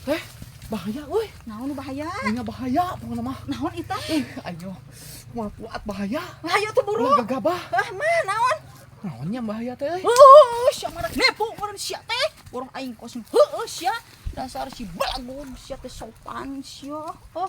Eh, bahaya euy. Naon nu bahaya? Aing bahaya pokona mah. Naon eta? Ih, ayo. Moal kuat bahaya. Hayu tuh buru. Ulah gagabah. Ah, mah naon? Naonnya bahaya teh euy? Heuh, sia mah rek nepo meureun sia teh. Urang aing kosong. Heueuh sia. Dasar si balagog sia teh sopan sia. Oh.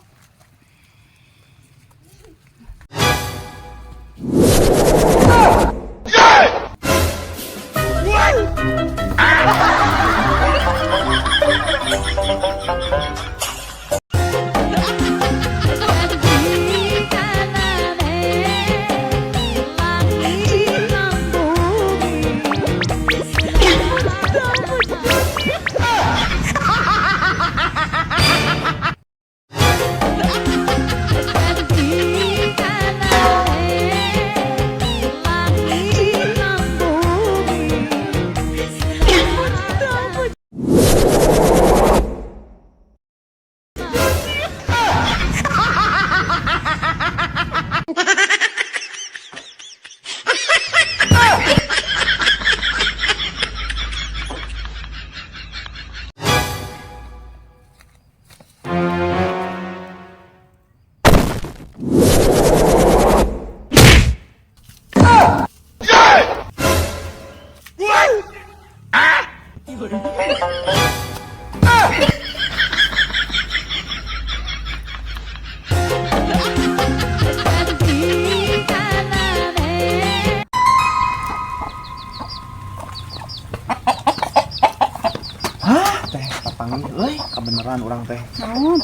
Hah, teh papanggih euy, kabeneran urang teh. Naon?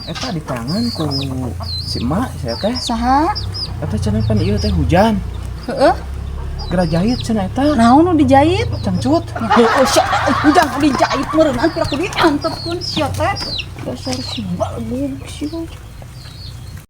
Eta di tangan ku si emak saya teh. Saha? Eta cenah pan ieu teh hujan. Heeh. Geura jahit cenah eta. Naon nu dijahit? Cangcut. Heueuh sia teh hujan nu dijahit meureun pira ku diantepkeun sia teh. Dasar si balagog sia.